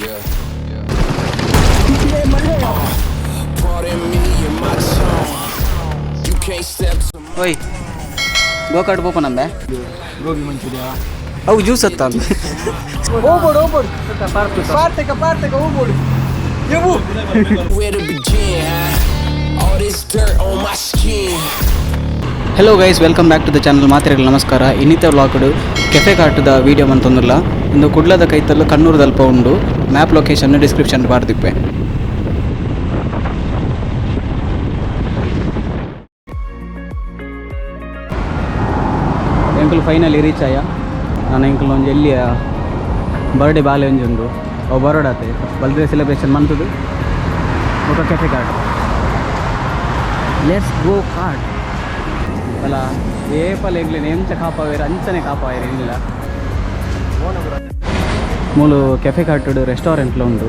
Yeah. Pardon me and my tone. You can't step to ಓಯ್, ಗೋಕಾರ್ಟ್ ಪೋಪನಂಬೆ. ಗೋಬಿ ಮಂಚೂರಿಯಾ. ಅವು juice ಅತ್ತ. ಹೋಗ್ಬೋಡು ಹೋಗ್ಬೋಡು, ಪಾರ್ತಕ ಪಾರ್ತಕ ಹೋಗ್ಬೋಡು ಎವು. Where to begin, huh? All this dirt on my skin. Hello guys, welcome back to the channel. ಮಾತ್ರೆಗಳು ನಮಸ್ಕಾರ. ಇನ್ನಿತ ವ್ಲಾಗ್ಡು cafe ಕಾರ್ಟದ video ಮಂತೊಂದುಲ್ಲ. ಇಂದು ಕುಡ್ಲದ ಕೈತಲ್ಲು ಕಣ್ಣೂರುದಲ್ಪ ಉಂಡು. ಮ್ಯಾಪ್ ಲೊಕೇಶನ್ ಡಿಸ್ಕ್ರಿಪ್ಷನ್ ಪಾಡ್ದಿಪ್ಪೆ. ಎಂಕುಲು ಫೈನಲಿ ರೀಚ್ ಆಯ. ನಾನು ಎಂಕುಲು ಒಂಜಿ ಎಲ್ಲಿಯ ಬರ್ಡೇ ಬಾಲೆ ಒಂಜಿ ಉಂಡು, ಅವು ಬರೋಡಾತೆ ಬರ್ತ್ಡೇ ಸೆಲೆಬ್ರೇಷನ್ ಮಂತುದು ಬೊಕ cafe cart. Let's go cart. ಅಲ್ಲ, ಏಪಲ ಎಂಕ್ಲೆನ್ ಎಂಚ ಕಾಪಾವೇರು ಅಂಚನೆ ಕಾಪಾವೇರು ಇಲ್ಲ. ಮೂಲು ಕೆಫೆ ಕಾರ್ಟುಡು ರೆಸ್ಟೋರೆಂಟ್ಲ ಉಂಡು.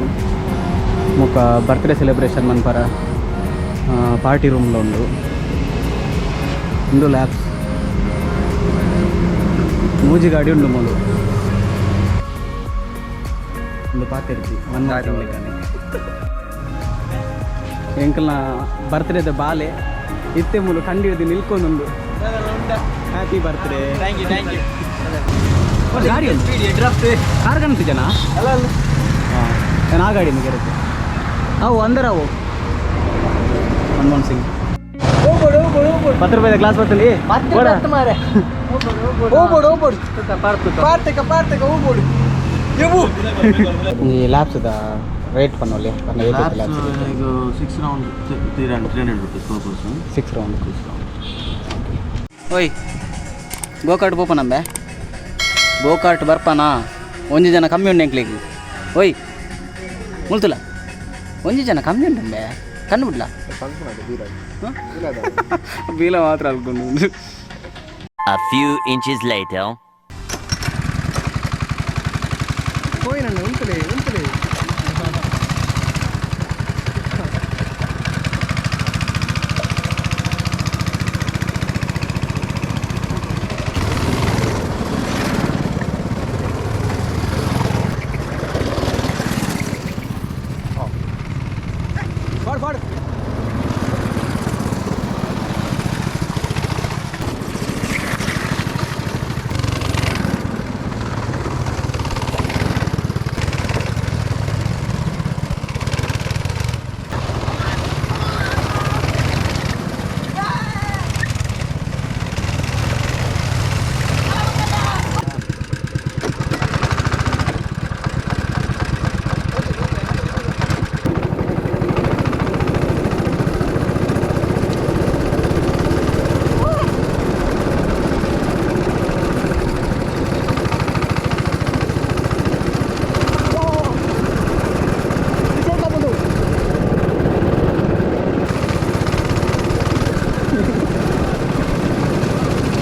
ಬೊಕ ಬರ್ತ್ಡೇ ಸೆಲೆಬ್ರೇಷನ್ ಮನ್ಪರ ಪಾರ್ಟಿ ರೂಮ್ಲ ಉಂಡು. ಉಂದು ಲ್ಯಾಬ್ಸ್. ಮೂಜಿ ಗಾಡಿ ಉಂಡು ಮೂಲು. ಒಂದು ಪಾತೆರ್ಜಿ ಮನ್ ತಿನ್ಲಿಕ್ಕಾನೆ. ಎಂಕಲ್ನ ಬರ್ತ್ಡೇದ ಬಾಲೆ ಇತ್ತೆ ಮೂಲು ಕಂಡು ಹಿಡಿದು ನಿಲ್ಕೊಂದುಂಡು. Happy birthday. Thank you, thank you. ಗಾಡಿ ಡ್ರಾಫ್ಟ್. ಕಾರ್ ಕಾಣಿಸ್ತಿದ್ಯಾ? ಅಲ್ಲ ಅಲ್ಲ. ಹಾಂ, ನಾನು ಆ ಗಾಡಿ ಇರುತ್ತೆ. ಅವು ಅಂದರ ಅವು ಮನಮೋಹನ್ ಸಿಂಗ್. ಹೋಗ್ಬೋಡು ಹೋಗ್ಬೋಡು ಹೋಗ್ಬೋಡು. 10 ರೂಪಾಯಿದ ಗ್ಲಾಸ್ ಬರ್ತಲ್ಲಿ. ಪತ್ತು ಮಾರೆ. ಹೋಗ್ಬೋಡು ಹೋಗ್ಬೋಡು, ಪಾರ್ತಕ ಪಾರ್ತಕ ಹೋಗ್ಬೋಡು ಎವು. ಈ ಲ್ಯಾಬ್ಸ್ದ rate ಪನ್ನೊಲಿ. Labs, six round, 300 rupees per person. Six round. ಓಯ್, ಗೋಕಾರ್ಟ್ ಪೋಪನಂಬೆ. ಗೋಕಾರ್ಟ್ ಬರ್ಪಾನಾ? ಒಂಜಿ ಜನ ಕಮ್ಮಿ ಉಂಡು ಎಂಕ್ಲೆಗ್. ಓಯ್, ಮುಲ್ತುಲ ಒಂಜಿ ಜನ ಕಮ್ಮಿ ಉಂಡಂಬೆ. ಕಣ್ಣು ಬಿಡ್ಲ ಬೀಲ ಮಾತ್ರ ಅಲ್ಕೊಂಡು. A few inches later. ಹೋಯ್ನಣ್ಣ, ಉಂಟಲೇ ಉಂಟಲೇ. ಫಾಡ್ ಫಾಡ್.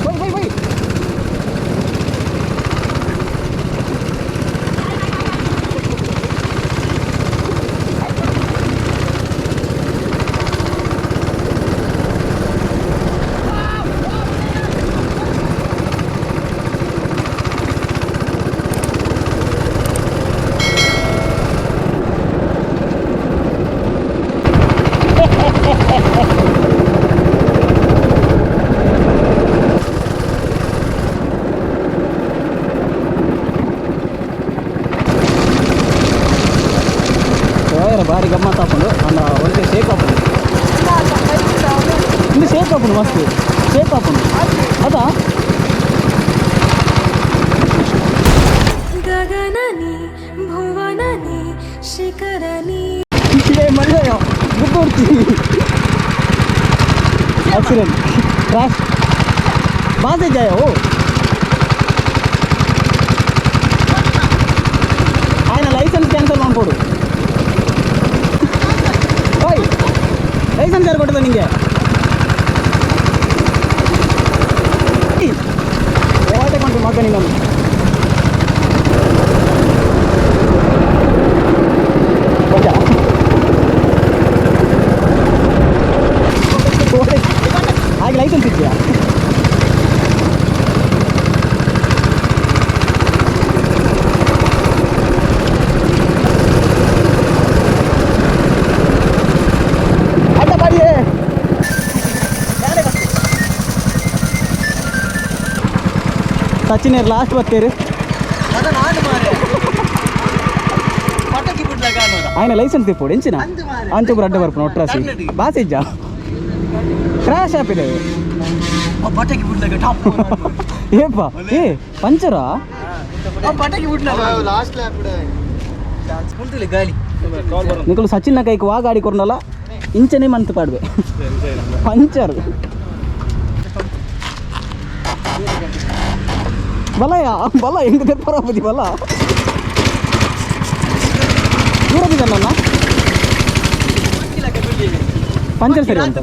Bye bye bye. ತೋಯರ ಬಾರಿ ಗಮ್ಮತ್ ಆಪುಂಡು. ಅಂಡ ಒಂತೆ ಶೇಕ್ ಆಪುಂಡು. ಇನ್ನು ಶೇಕ್ ಆಪುಂಡು, ಮಸ್ತ್ ಶೇಕ್ ಆಪುಂಡು ಅದಾ. ಗಗನನಿ ಭುವನನಿ ಶಿಖರನಿ. ಗುಡ್ಡೋಡ್ತಿ. Accident, crash. ಬಾಸೆ ಜಾಯ ಓ. ఆయన ಲೈಸೆನ್ಸ್ ಕ್ಯಾನ್ಸಲ್ ಮಾಡ್ಕೊಡು. ಓಯ್, ಲೈಸೆನ್ಸ್ ಯಾರು ಕೊಟ್ಟದ ನಿಂಗೆ? ಓಟೆ ಕೊಂಡು ಮಗ ನಿನ್ನನ್ನು. ಬಜಾ. ಹಾಗೆ ಲೈಸೆನ್ಸ್ ಇದೆಯಾ? ಸಚಿನ್ ಲಾಸ್ಟ್ ಬತ್ತೇರು. ఆయన ಲೈಸೆನ್ಸ್ ತಿಪ್ಪೋಡು ಎಂಚಿನ ಅಂಚೆ ಅಡ್ಡ ಬರ್ಪುನ ಒಟ್ರಾಸಿ ಬಾಸಿಜ್ಜ ಕ್ರಾಶ್ ಆಪಿದೆ. ಪಟಾಕಿ ಬಿಡ್ಲಾಗ ಟಾಪ್. ಏಪ ಏ ಪಂಚರಾ? ಪಟಾಕಿ ಬಿಡ್ಲಾಗ ಲಾಸ್ಟ್ ಲ್ಯಾಪ್ ಉಂಟುಲೆ ಗಾಲಿ. ನಿಕಲು ಸಚಿನ್ನ ಕೈಕ್ ವಾ ಗಾಡಿ ಕೊರ್ನಲ್ಲ ಇಂಚನೆ ಮಂತ್ ಪಾಡ್ವೆ ಪಂಚರ್ ಬಲಯ ಬಲ ಹೆಂಗ್ ತೆಪ್ಪರಾಪತಿ ಬಲ ದೂರ ನನ್ನ ಪಂಚರ್ ಸರಿ ಅಂತ.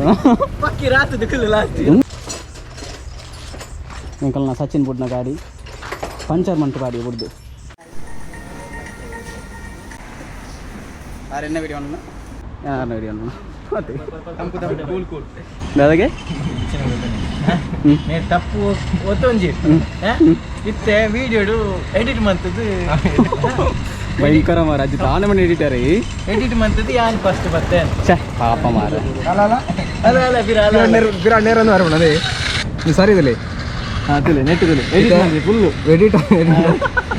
ಪಕ್ಕಿ ರಾತ್ರಿ ಕಲ್ಲು ಲಾಸ್ಟ್. ನಿಕಲ್ನ ಸಚಿನ್ ಬುಡ್ನ ಗಾಡಿ ಪಂಚರ್ ಮಂತ್ ಗಾಡಿ ಬುಡ್ದು ಎನ್ನ ವಿಡಿಯೋ ಯಾರನ್ನ ವಿಡಿಯೋ ಮತ್ತೆ ದಾದಾಗೆ. ನೇ ತಪ್ಪು ಒತ್ತೊಂಜಿ ಇತ್ತೆ ವಿಡಿಯೋಡು ಎಡಿಟ್ ಮಂತದ್ದು. ಭಯಂಕರ ಮಾರ ಅಜ್ಜಿ ತಾನೇ ಮನೆ ಎಡಿಟರ್. ಎಡಿಟ್ ಮಂತದ್ದು ಯಾನ್ ಫಸ್ಟ್ ಬತ್ತೆ. ಛೇ ಪಾಪ ಮಾರ. ಅಲ್ಲ ಅಲ್ಲ ಬಿರ ಅಲ್ಲ. ಬಿರ ನೇರನ್ನು ಬರಬೇಡ ಅದೇ ನೀವು ಸರಿ ಇದಲ್ಲಿ. ನೆಟ್ ಎಡಿಟ್ ಫುಲ್. ಎಡಿಟ್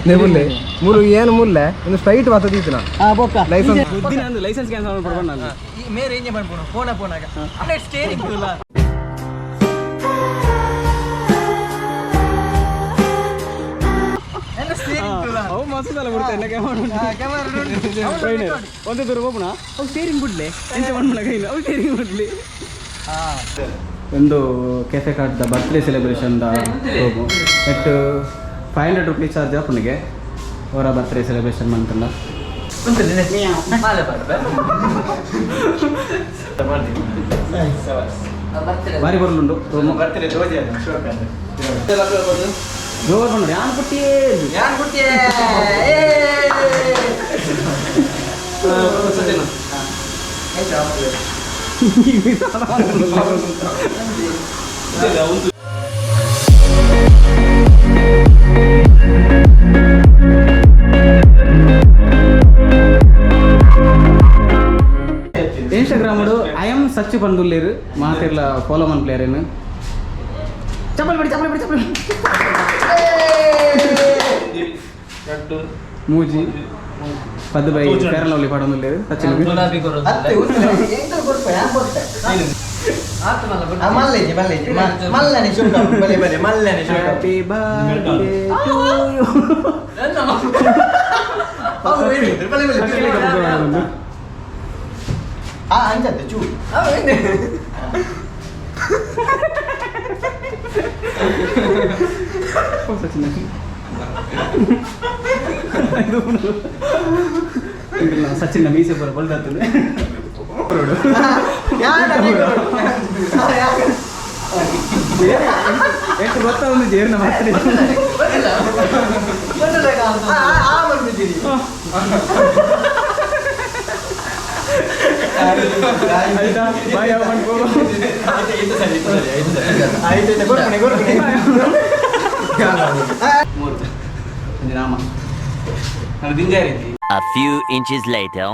ನೇಬುಲ್ಲೆ ಮೂರು ಏನು ಮುಲ್ಲೆ ಒಂದು ಸ್ಟ್ರೈಟ್ ಬರ್ತದೆ ಇತ್ತು. ಆ ಬೊಕ್ಕ. ಲೈಸೆನ್ಸ್ ಬುದ್ಧಿನ ಅಂದು ಲೈಸೆನ್ಸ್ ಕ್ಯಾನ್ಸಲ್ ಮಾಡ್ಕೊಂಡು ನಾನು. ಮೇರೆ ಎಂಜೆ ಪನ್ಪುನು ಫೋನ ಫೋನಾಗ ಅಲ್ಲೇ ಸ್ಟೇರಿಂಗ್ ತುಲ. ಅವು ಮಸೂದಲ್ಲ ಬಿಡ್ತೇನೆ ಕ್ಯಾಮರಾ ಒಂದು ದೂರ ಹೋಗೋಣ. ಅವು ಸ್ಟೇರಿಂಗ್ ಬಿಡ್ಲೆ ಎಂತ ಮಾಡ್ಮಲ ಕೈಲಿ ಅವು ಸ್ಟೇರಿಂಗ್ ಬಿಡ್ಲಿ. ಒಂದು ಕೆಫೆ ಕಾರ್ಡ್ದ ಬರ್ತ್ಡೇ ಸೆಲೆಬ್ರೇಷನ್ the ಹೋಗು ಎಟ್ಟು 500 ರುಪೀಸ್ ಚಾರ್ಜ್ ಆಪುನಿಗೆ ಅವರ ಬರ್ತ್ಡೇ ಸೆಲೆಬ್ರೇಷನ್ ಮಂತಂಡ. ಬಾರಿ ಬರಲುಂಡು ರೂಮು ಜೋರ್ ಬಂಡು ಯಾನ್ ಪುಟ್ಟಿಯೇ. ಇನ್ಸ್ಟಾಗ್ರಾಮ್ I M Sachu ಪಂದುಲ್ಲೇರು ಮಾತಿರ್ಲ ಫಾಲೋ ಮನ್ ಪ್ಲೇಯರ್ ಏನು ಚಪ್ಪಲ್ ಬಿಡಿ ಚಪ್ಪಲ್ ಬಿಡಿ ಚಪ್ಪಲ್ ಬಿಡಿ. ಮೂಜಿ ಪದ್ದು ಬೈ ಫೇರ್ ಲವ್ಲಿ ಪಾಡೊಂದುಲ್ಲೇರು Sachin. Happy birthday to you. Sachin ಮೀಸೆ ಬರ ಬಲ್ದಾಗ್ತದೆ. ಎಷ್ಟು ಗೊತ್ತಾ ಒಂದು ಜೇರ್ನ ಮಾತ್ರ. ಆಯ್ತಾ ಬಾಯ್ ಯಾವ ಮಾಡ್ಕೋ. ಮೂರು ಒಂಜಿ ನಾಮ ನಾನು ದಿಂಜಾರಿ. A few inches later.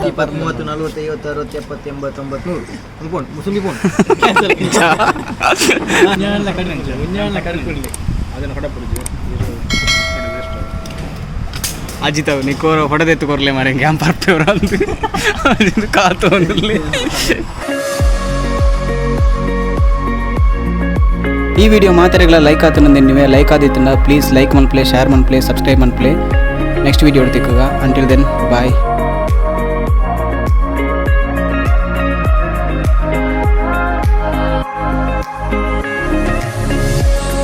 20 30 40 50 60 70 80 90 100 ಒಂದು ಫೋನ್ ಮುಸುಂಗಿ ಫೋನ್. ಅಜಿತ್ ಅವ್ ನಿಕೋರ ಹೊಡೆದೆತ್ತು ಕೊರ್ಲೆ ಮಾರೆ ಗ್ಯಾಮ್ ಪರ್ಪೆವ್ರ ಅಂತ ಕಾತು ಒಂದಲ್ಲಿ. ಈ ವಿಡಿಯೋ ಮಾತೆರೆಗಳ ಲೈಕ್ ಆತನಂದೆ ನೀವೇ ಲೈಕ್ ಆದಿತ್ತಂಡ ಪ್ಲೀಸ್ ಲೈಕ್ ಮನ್ಪ್ಲೆ, ಶೇರ್ ಮನ್ಪ್ಲೆ, ಸಬ್ಸ್ಕ್ರೈಬ್ ಮನ್ಪ್ಲೆ. ನೆಕ್ಸ್ಟ್ ವಿಡಿಯೋ ತಿಕ್ಕುಗ. Until then bye.